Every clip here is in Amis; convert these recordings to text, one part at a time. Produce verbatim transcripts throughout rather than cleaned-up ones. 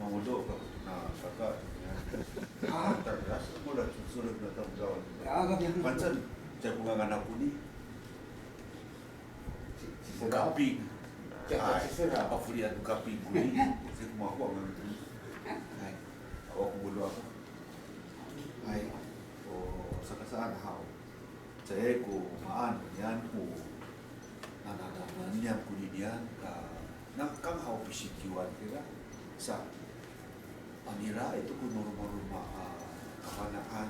Ngodo kako tona kaka. Ha, tangasa ko la cucurek na tamdaw. A, kami. Pancan, caay ko ngangan ako ni. Ci-, ci-, kaping. Ci-, ci-, ci-, ci-, pafelian ko kaping ko ni. Caay ko mako ngangan ko ni. Hay. Awa ko ngodo ako. Hay. O, saka saan haw. Caay ko maan niyam ko nanananan niyam koninian, a, nangkang haw pisikiwan kira. Sa, anira ito ko no romaroma a kafana'an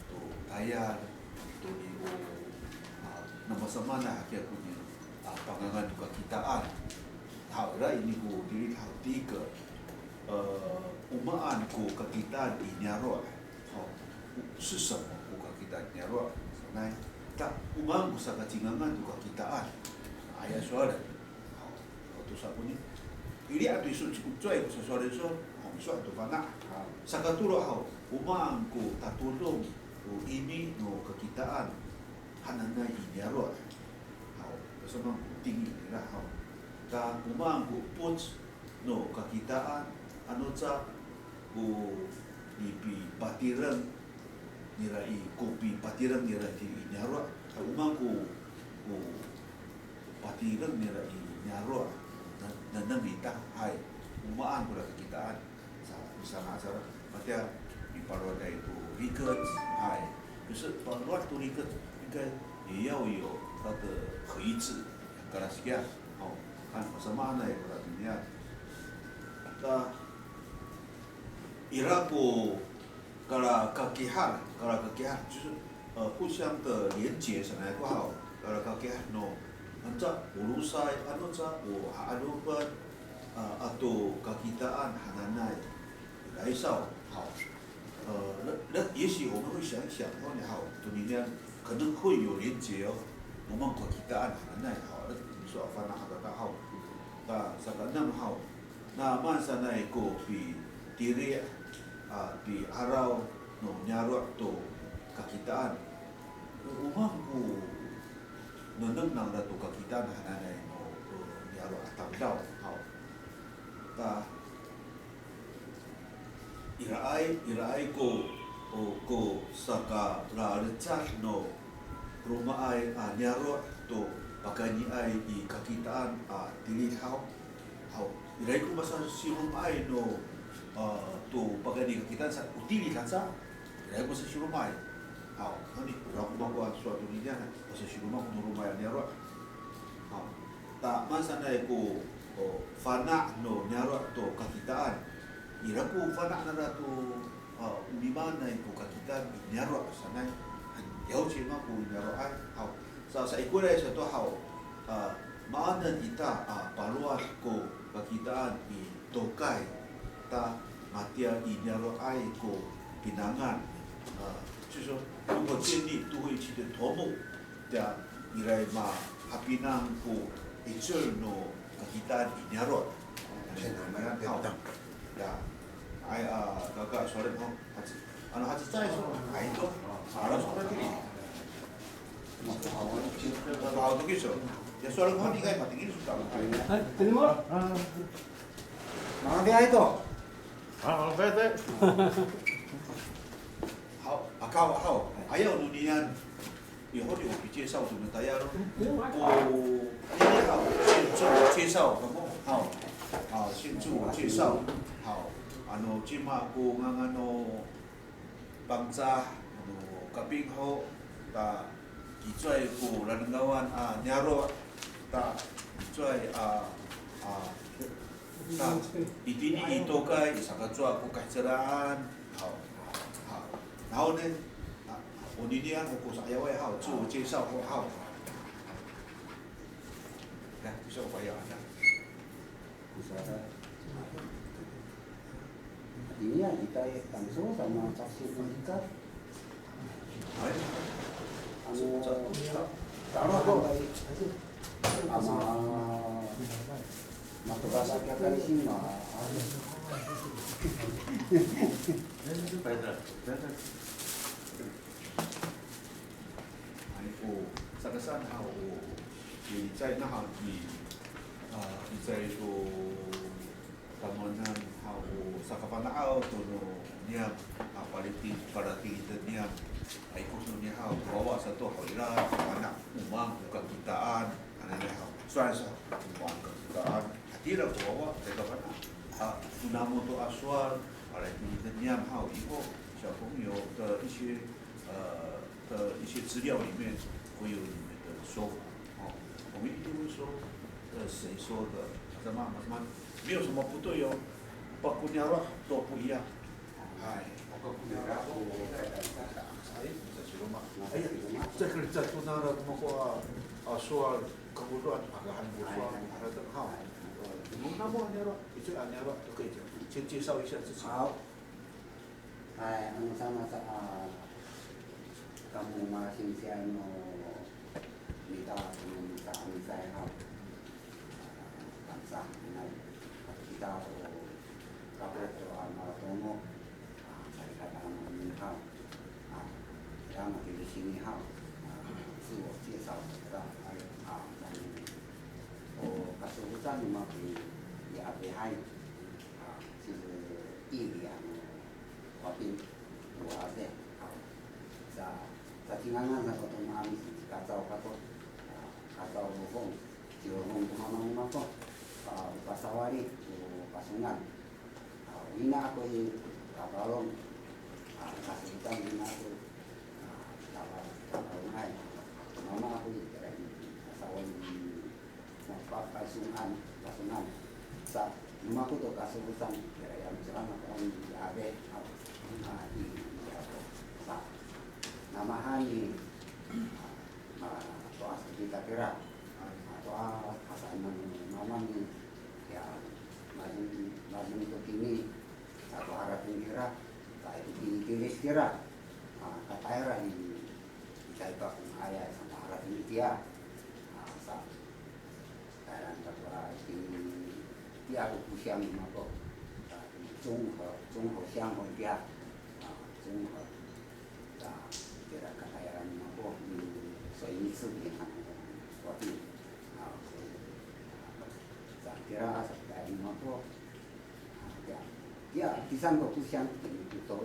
to tayal, to ni o, a, namasamaan hakiya koni, a, pangangan to kakitaan. Haw, ira ini ko tilid haw, tika, e, o maan ko kakitaan i niyaro'. Haw, o, 是什么 ko kakitaan niyaro', sanay. Ta, o maan ko sakacingangan to kakitaan. Aya sowal. Haw, haw, tosa koni. Iri ato iso cikocoay ko sasowalen iso. Haw, iso ato fana'. Haw. Sakatolo haw, o maan ko tatodong o imi no kakitaan hananay i niyaro'. Haw, o samaan ko tingil nira haw. Ta o maan ko epoc no kakitaan, ano ca ko nipipatireng nira i, ko pipatireng nira i niyaro'. Hay, o maan ko, ko patireng nira i niyaro'. Na, nengneng ita, hay, o maan kora kakitaan. Sa, misanga' sa, matiya, mipalowad to rikec, hay. 可是 palowad to rikec, 应该也要有它的配置, kala sikiya, o, han, masamaanay kora tonian. Ta, ira ko kalakakihar, kalakakihar, 就是, e, 互相的连结 sanay ko haw, kalakakihar no, anca o losay, ano ca o ha'adopen, a, ato kakitaan hananay, ira i saw, haw. E, 那，那也许我们会想一想，哦，你好，toninian 可能会有连结哦，我们 kakitaan hananay, haw, 那你说 fana' hakaka haw. Ta, saka enem haw. Na maan sanay ko pitiri', a, pi'araw no niyaro' to kakitaan. O maan ko nengneng nangra to kakitaan hananay no, o, niyaro' a tamdaw haw. Ta, iraay, iraay ko, o, ko sakalalecad no romaay a niyaro' to pakayniay i kakitaan a tilid haw. Haw, iraay ko masasiromaay no, a, to pakayni kakitaan sa o tilid haca. Iraay ko masasiromaay. Haw, hani, ira ko mako a sowal toninian, masasiroma ko no romaay a niyaro'. Haw, ta maan sanay ko, o, fana' no niyaro' to kakitaan. Ira ko fana' nangra to, a, o mimaanay ko kakitaan i niyaro' sanay. Han, 了解 mako i niyaro'ay. Haw, sa, saikoray sato haw, a, maanen ita, a, palowad ko kakitaan i tokay, ta matiya i niyaro'ay ko pinangan. A, 就是说，如果建立都会区的头目， Tiya, iray mahapinang ko 'icel no kakitaan i niyaro'. Ya. Ay, a, kaka, sowal ho. Haci, ano, haci cecay so. Ay, to. Ala, sowal tini. Haw, to kiso. Ya, sowal ho, ni kay matingin so ta. Ay, tini mo. Mangati ay to. Haw, aka, haw. Ayaw no niyan. 以后你有介绍什么大家咯？哦，你好，先自我介绍，好不好？好，好，先自我介绍。好，ano, cima ko ngangan no Pangcah, ano, kaping ho, ta, kicoay ko lalengawan a niyaro', ta, kicoay a, a, ta, itini i tokay, i sakacowa ko kahiceraan, haw, haw. Haw ne, a, oninian ho ko sa'ayaway haw, 自我介绍 ho haw. Ya, 介绍 ko ayaw ata. Saka, inian ita i tamso sa mangcah singko ika. Ano, taro ko. Ama, matobasa kiyakay sima. Ay, o, saka saan haw, o, i, licay na haw, i, a, licay to tamowanan haw, o, saka Na'aw to no niyam, a, palating, palating ita niyam. A, ikor no niyam haw, wawa sato haw ira, anak, o maan ko kakitaan, anini haw. Sowal sa, o maan ko kakitaan, hatira ko wawa, teka fana'. A, o namo to a sowal, palating ita niyam haw, 以后小朋友的一些，呃，的一些资料里面会有你们的说法。哦，我们一定会说，呃，谁说的，什么什么，没有什么不对哦。Pako niyaro' to 不一样。哎，pako niyaro' to 不一样。哎，在这里，在这里嘛。哎呀，在这里，在这里，那个，那个，啊，说啊，搞不乱，啊，还不说，还有这个哈。呃，我们那么 niyaro'，你最好 niyaro' 都可以讲，先介绍一下自己。好。 Hay, ano saan sa, a, kamo masinsiay no mita, no mita, misay haw. Tamsa, inay, kita o, kapot to, a, matomo, a, salikaka no mita haw. A, ira matini sini haw. A, 自我介绍 sa, a, a, o kasofocan no mako i, i adihay. A, 就是义理 ano Wati, o ate, a, sa, sa cingangan sa ko tomo a miso ci Kacaw kako, a, Kacaw Lofong, ci Lofong ko mama no mako, a, o pasawali, o pasongan. A, o ina ako i Kapalong, a, kasofocan ina ako, a, Kapa-, Kapalongay. Mama ako i, tira i, pasawali Mapapasongan, pasongan. Sa, no mako to kasofocan, kira ya, misalnya ko i ate, a, i, i ate. Sa, namahan i, a, ma, to'as kita kira. A, to'as, a, saan no mama ni, ya, majin, majin to kini, sa to harateng kira, sa ito kini kilis kira. A, katayra i, Ita i pakongayay sa maharateng itiya. A, sa, tayra kako a, itini, itiya ko kosiyang no mako. A, 中和, 中和 siyang ho itiya. A, 中和. Sa, itira katayra no mako, ni, so ini tsugi han, wati. A, so, sa, itira a, sa, katayra no mako. Ya, ya, 第三个故乡，等于就都，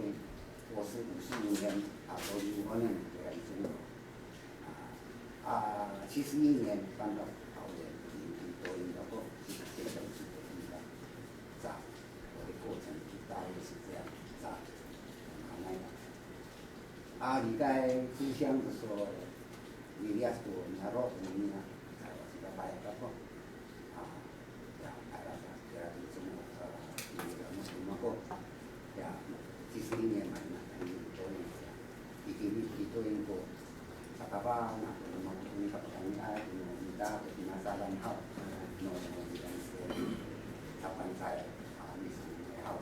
我是五十五年，啊，五十五年回来中国。啊，啊，七十一年搬到桃园，等于就都，然后就是现在住的地方。是啊，我的过程大约是这样，是啊，啊，那个，啊，离开故乡的时候， Miliyas to niyaro' to nina, sa papayap ako. A, ya, tayra sa, tayra to, a, tayra to no mako. Ya, 七十一年 mako na, tayni to, itini to ko, sakapana to no mako, ko pakayniay, ko no mita, ko pinasalan haw, no, no, no, sa Pangcah, a, misaan haw.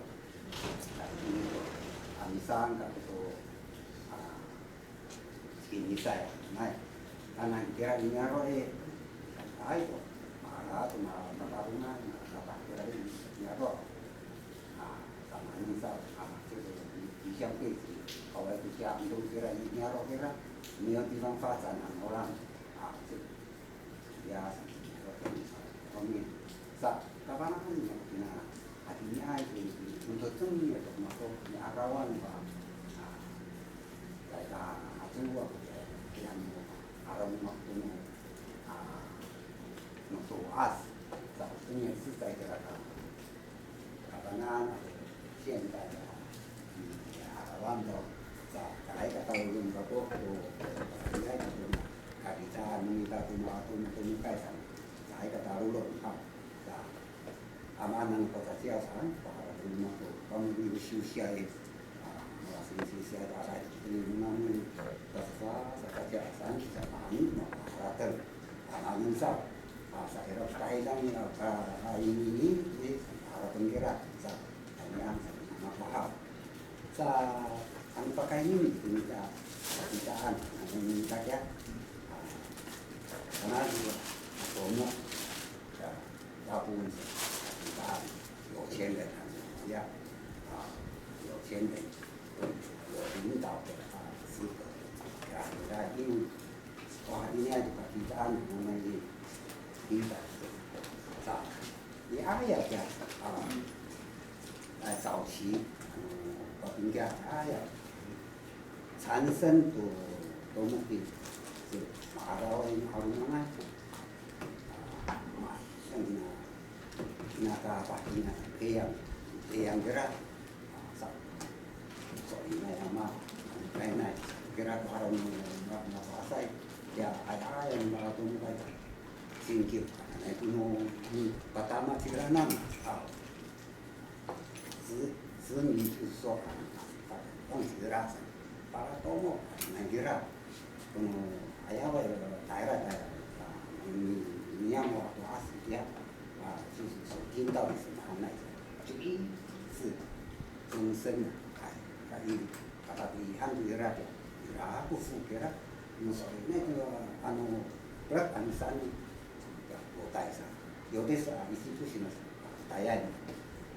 Sa itini to, a, misaan kako to, a, Kinisay, nay. Nanay kira i niyaro' i, ay to, mala to, ma, makarongan, makapah kira i niyaro'. A, samanin sa, a, 就是离乡背井，跑来故乡，都 kira i niyaro' kira, 没有地方发展啊，好了，a, 就 Ya, sa, sa, sa, kapangan no kina, hatiniay to, to, to, to, to, mako, ni'arawan, a, a, tayra, a, to, a, kiyano, 'arawang mako no, a, no to'as, sa, to, 是在这个 Kapangan, a, 现代的，嗯，啊，'arawang to, sa, caay ka talolong kako, ko, ko, caay ka talolong, kakitaan no mita ko, no, to, to, to, kay sa, caay ka talolong, ha, sa, a, maanan ko caciyaw saan, paharateng no mako, pamili ko siyosiya i, a, mala siyosiya to, aray, itini no mako, sa, sa, sa caciyaw saan, sa, maanen, no, paharateng, a, maanen sa, a, sa ira, kaidang, a, ka, a, ini, ini, i, sa, paharateng kira, sa, Kanian sa mako haw. Sa, ano pakayni, nika, kitaan, ano nika kiya. A, kana, a, tomo, sa, 大部分是 kitaan, 有钱人 ano, ya. A, 有钱人, 有领导的, a, 资格. Ya, kita ini, wa, ini aja kakitaan, ano ini, kita. Sa, Ni aya kiya, a, a, 早期, ano, papingka, aya, 产生 to tomok i, so, ma'araw i, ma'araw i, ma, saan na, naka, pa, na, 培养, 培养 kira, a, sa, so, ina, ama, kainay, kira, ma'araw no, ma, ma, pasay, ya, ay, ay, ma, tomok ay, singkil, ay, kono, patama, kira, nang, a, 殖，殖民就是说，啊，用 kira, para tomok, a, kira, kono, aya, a, tayra, tayra, a, ni, niyam, a, to 'asi, ya, a, 就是说听到的是他那一种，就一直终身啊，哎，他一，他到底 han kira, kira, ko fu kira, no, so, na, ano, berat, ano, saan, 交代 sa. 有的是啊，一直不行的，带来的。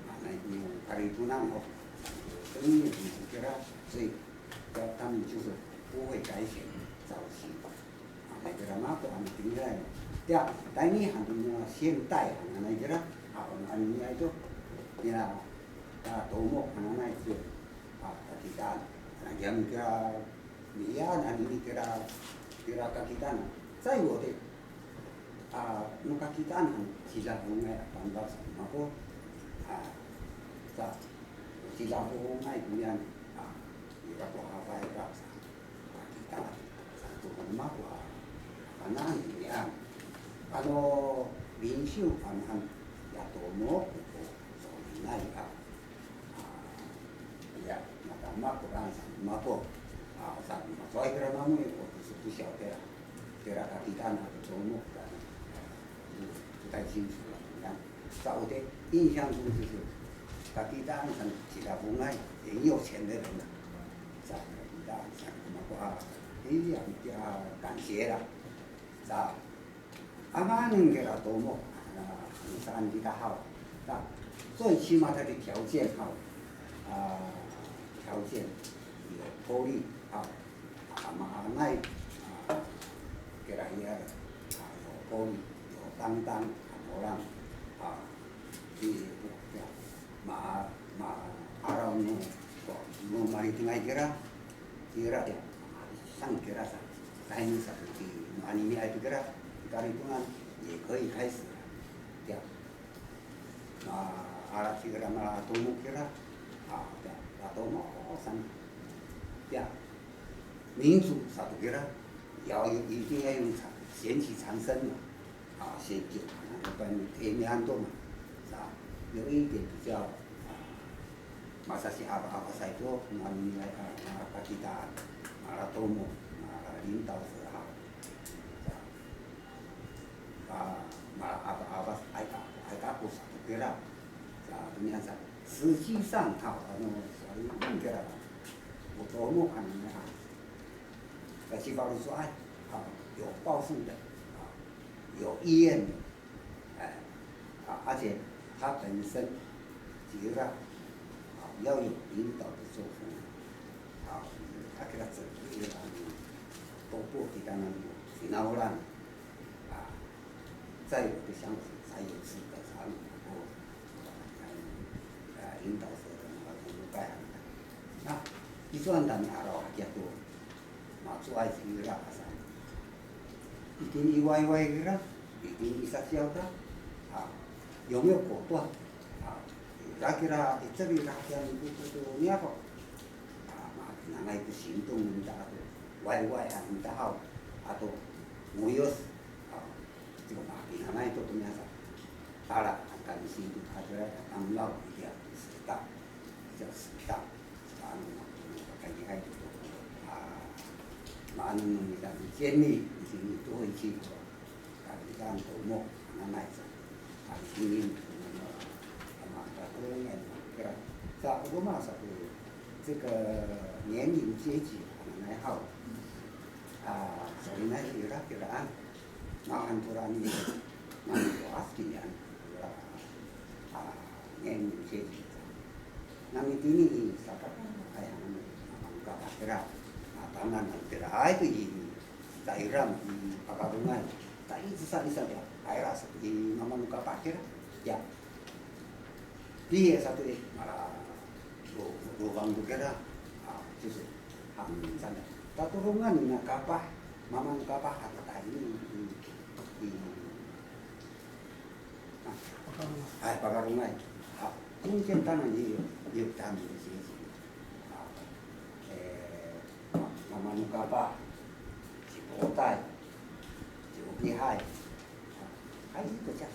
啊，那有 karitongan 哦，生意也是给他，所以他们就是不会改写早期。啊，那个嘛，不然停下来。对啊，但你很多现代啊，那个啦，啊，我们按理来说，对啦，啊，tomok 啊，那个，啊，kita，那个 Miyan anini kira, kira kakitaan. Sa, o de, a, no kakitaan han, cidafongay a tamdaw sa mako. A, sa, cidafongay koyan, a, ira ko hafay ka sa kakitaan. Sa to mako, a, kakitaan miyan. Ano, 领袖 han, ya tomok ko, so, inay, a, a, ya, mata mako, a, sa mako. A, sa mako, ay kira mamo, o, 不晓得啦。Kira kakitaan ato tomok, a, 不太清楚了，怎么样？Sa, o de, 印象中就是 kakitaan han, cidafongay, 很有钱的人了。Sa, kakitaan, sa mako, a, 哎呀，感谢了。Sa, Amaan kira tomok, a, saan kita haw. Na, 最起码它的条件 haw, a, 条件有 polong haw, a, maanay, a, kira hiya, a, 有 polong, 有担当, a, 有 polong, a, di, ya, ma, ma'araw no, ko, no malitengay kira, kira, ya, saan kira sa, saan sa, di, maniniay to kira, karitongan, 也可以开始了。Ya, ma, ala kira, matomok kira, a, ya, matomok, o, saan, ya, 民主 sato kira, 要有，一定要用选举产生嘛。 啊，选举，啊，那个关于提名都嘛，是吧？有一点比较，啊，masasi'afaafasay to, maniniay, a, makakitaan, mala tomok, mala 领导者 haw, 是吧？啊，mala 'afaafas, ay ka, ay kako sato kira, 是吧？怎么样子啊？实际上，哈，那么所以那个，我做梦看那个，在西方说，哎，啊，有抱负的，啊， 有意愿的，哎，啊，而且他本身觉得，啊，要有领导的作风，啊，他给他整个一个，都不给他们 finawlan，啊，在我的想法才有资格才能够，啊，领导者的那个带领的。那，一转的，啊，就 maco'ay kira sa. Itini i wayway kira, itini i saciyaw kira, a, 有没有果断？A, ira kira, icel ira kiya mikoto to niyaro'. A, mapinangay ko singtong no mita ato, wayway a mita haw, ato ngoyos. A, 这个 mapinangay to to niyasa. Tala, a, kami singtong, a, kira, a, tamdaw, itiya, sita. 叫死档，死档，啊，那，那，那，建立，建立都会去，啊，这样头目，那，那一种，啊，经营，那，那，那，那，这个，在我们说的这个年龄阶级，那，那好，啊，所以呢，有那个啊， Mahaen to raan i, nani to aski niyan, a, ngen, seci. Nani tini i, saka, ay, ano, mangkapah kira, a, tanan kira, ay, to i, tayra i, pakarongay, ta i, sa, isa, ya, tayra sa, i, mangkapah kira, ya. Tiya sato i, mala, Lowang to kira, a, 就是 a, 真的. Tatodongan nina kapah, mamaan no kapah a tatayni i, i, i, a, hay, pakarongay. A, 中间当然也有，也有他们的学习。A, e, ma, mamaan no kapah, cipotay, ci'opihay. Hay, ito siya.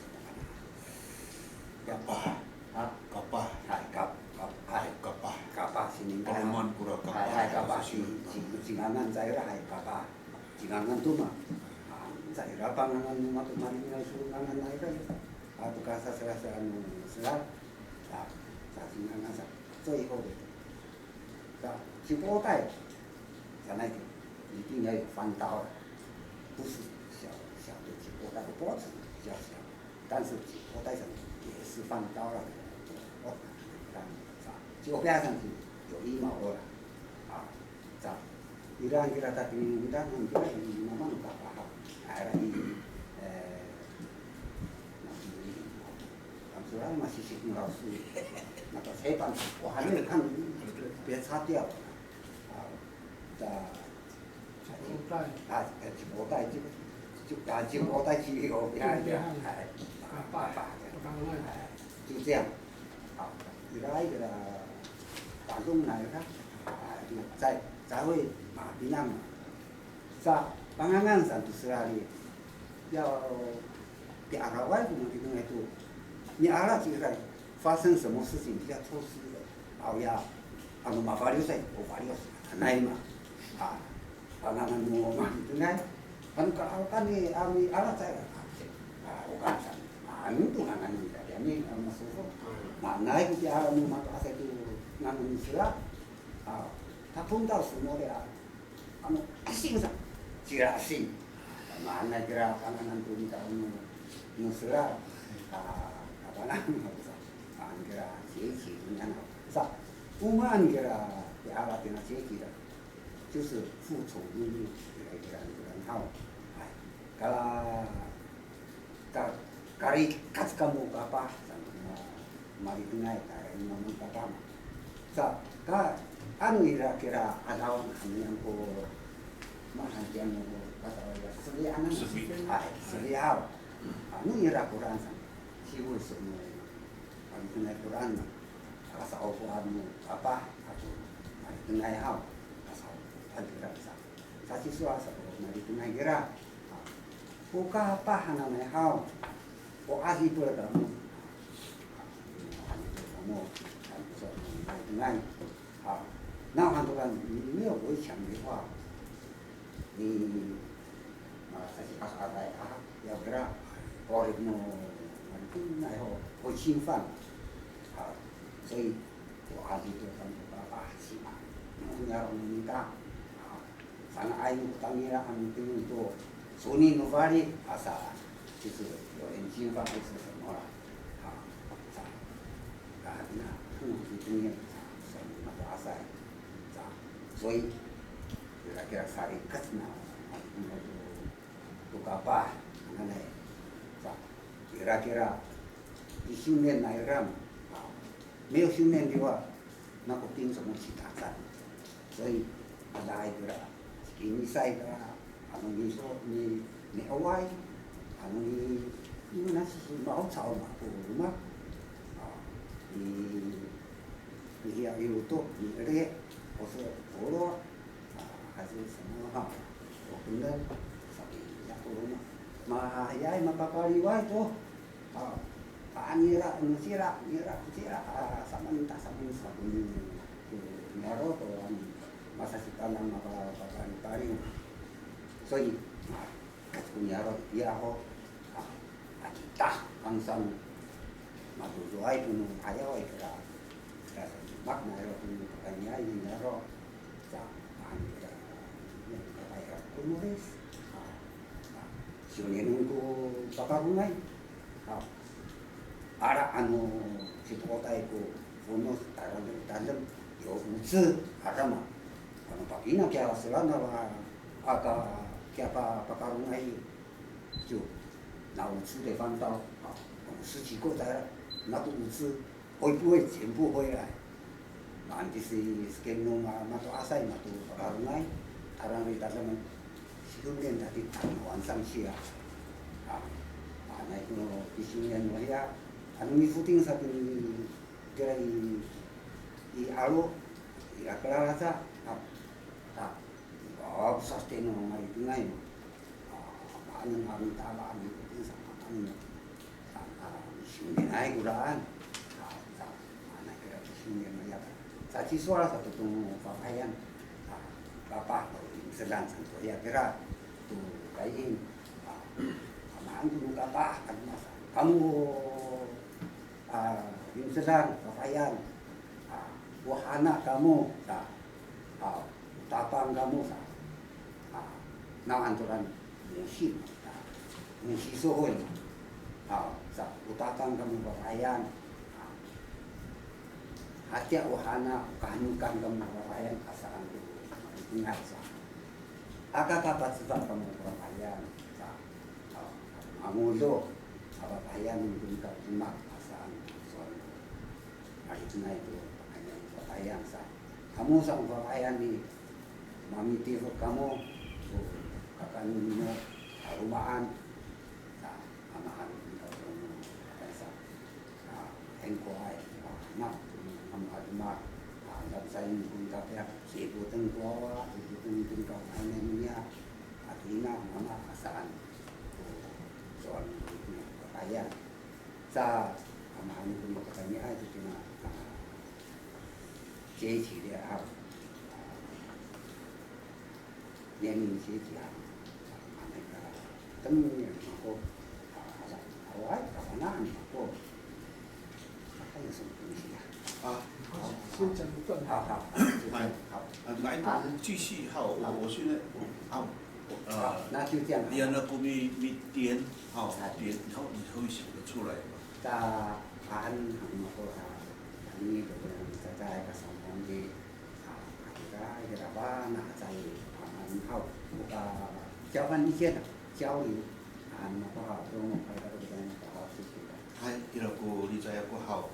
Kapah. Ha? Kapah. Hay, kap, kap, hay. Kapah. Kapah, siningkay. Paloman kora kapah. Hay, hay, kapah. Si, si, singangan sa ira, hay, kapah. Singangan to ma. A, sa ira pangangan no mato malingaw so ngangan ira. Ato kasasera sa ano sera. Sa, sa singangan sa. 最后的。 那 cipotay，讲那个一定要有翻刀的，不是小小的 cipotay，不是比较小，但是 cipotay 上也是翻刀了。哦，这样子啊，就边上去有一毛二了，啊，这样。Ira kira tatini kita nanti lagi mama lupa paham. Akhirnya di, eh, nanti Ang sowal masisip no raw. Mata sepan, wah, ano kan, 别擦掉了。啊，这，啊，cipotay，就，就，啊，cipotay，就有，哎，哎，就这样。好，ira ira tatodong nira, a, 才，才会 mapinang. Sa, pangangan sa to sera i, ya, piaraway ko matini to. Miala cira, 发生什么事情 比较出事的。Aw ya, ano mafaliw sa, o faliw sa, hanay ma. A, pangangan no matini. Ano kalawakan ni, a, miala sa, a, o kan sa. Ano to ngangan nira, kiyami, ano masofo. Nanay ko piala no mato'asay to ngangan ni sera. A, 他碰到什么的啊， Ano asing sa, cira asing. Maanay kira pangangan to mita no, no sera. A, kapangan sa. Maan kira 节气 to niyan. Sa, o maan kira piala tina 节气 da. 就是 fucong no, kira, kira, kira haw. Hay. Kala Ka, karikec kamo kapah, sa, ma, malitengay, kari mamaan kapah. Sa, ka, ano ira kira 'adawang, ano yan ko, mahaen tiya no, kasaway, sebi, ano, sebi. Hay, sebi haw. Ano ira koraan sa, siwol so no, malitengay koraan, kasa'opoan no kapah, ato malitengay haw, kasa'opoan kira sa. Sa cisowal sa ko malitengay kira. O kapah hananay haw. O 'adipel kamo. O 'adipel kamo. Sa ko malitengay. A, naw han to kan, 你没有围墙的话，你，a, sa sikasakay a, ya kira, 'orip no malitengay ho, 会侵犯。A, 所以 O 'adipel kamo kapah, sima no niyaro' no mita. A, sanga'ay no tangila a mitengil to soni no fali, asa, 就是有人侵犯或是什么啦。A, sa, ka, ina, o mitengil, sa, soni mato'asay. Sa, 所以 kira-kira sarikec na, a, to, to kapah, hananay. Sa, kira-kira 一训练 na ira, a, 没有训练的话，那个兵怎么去打仗？所以，大家一个 kinisay ka, ano miso, mi, mi'oway, ano mi, mi nasi ma'ocaw ma ko roma, a, mi, mihiya i lotok, mi'ere, o so, olo, a, 还是什么哈，我不能，sabi ya ko roma. Mahayaay, mapapaliway to. A, a, nira, no sira, nira, sira, a, samaan, ta samaan, samaan, niyaro' to, a, masasitanang, mapapalipaliw. 所以, a, ko niyaro' itiya ho, a, a, kita, kangsaan, madodoay to no 'ayaway kira, kira sa, mak niyaro' to no pakayniay niyaro'. Sa, a, kira, kira, kira, komoris. A, a, siwni no ko pakarongay. A, ala ano, cipotay ko fonos, tadem, tadem, yo oci, ala ma. Ano pakina kiya selana wa, aka, kiya pa, pakarongay. 就拿 oci 的翻到，啊，我们十几个在那，那个 oci 会不会全部回来？ Anti si skin no ma, mato'asay, mato pakarongay, tarang ri tadaman, sihonden tati tano ansang siya. A, anay ko no pisingen no hiya, ano mifoting sa to ni, kira i, i 'alo, i 'akelal sa, a, a, o, sasite no malikengay no. A, maanen a mitala a mifoting sa maanen. Sa, a, siwninay koraan. Sa, sa, maanay kira to siwnin maya. Sa cisowal sato to no fafahiyan. Sa, kapah to imsedan sa to ya kira to kayin. Sa, maan to no kapah, ano masa. Kamo, a, imsedan, fafahiyan. A, o hana kamo, sa, a, o tapang kamo, sa, a, nawhan to ran, mosi, a, mosi sohol, a, sa, o tapang kamo fafahiyan, a, hatiya o hana, o kahanokan kamo fafahiyan, a saan to, ingay sa. Aka kapacefang kamo fafahiyan, sa, a, mangodo, a, fafahiyan, mikomi kamo demak, a saan, sowal no malikengay to, a, fafahiyan sa. Kamo sa o fafahiyan i, mamitifek kamo, o kakaenen no, a, romaan, sa, a, mahaen no mita to no, a, sa, a, hengkoay, a, na, kamo a demak, a, daposayen ko mita tiya, sipoten ko wawa, sipoten ko kaenen niya, a, tina, mama, a saan, ko, sowal no fafahiyan. Sa, a, mahaen ko no katayniay to kina, a, 阶级的啊，年龄阶级啊，啊，那个，等于嘛，啊，啊，我也不知道嘛，还有什么东西啊？啊，好，先讲一段。好，好，好，就这样，好。啊，来，我们继续哈，我，我现在，啊，好，呃，那就这样。你让那个米，米点，哈，哎。点，然后你会想得出来嘛。 Sa, a, han han mako, a, kami to ko cacay kasamaan i, a, ira, ira pa na cacay, a, han haw, o ka, 交换意见啊，交流，a, han mako haw, to, a, ira ko licay ako haw,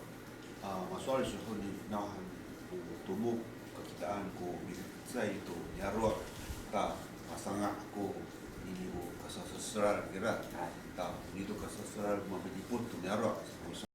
a, masowal sa ho ni, nawhan ko tomok, kakitaan ko milicay to niyaro', ta, masanga' ko nini o kasaselselal kira, ta, nini to kasaselselal mamidipot to niyaro', sa ko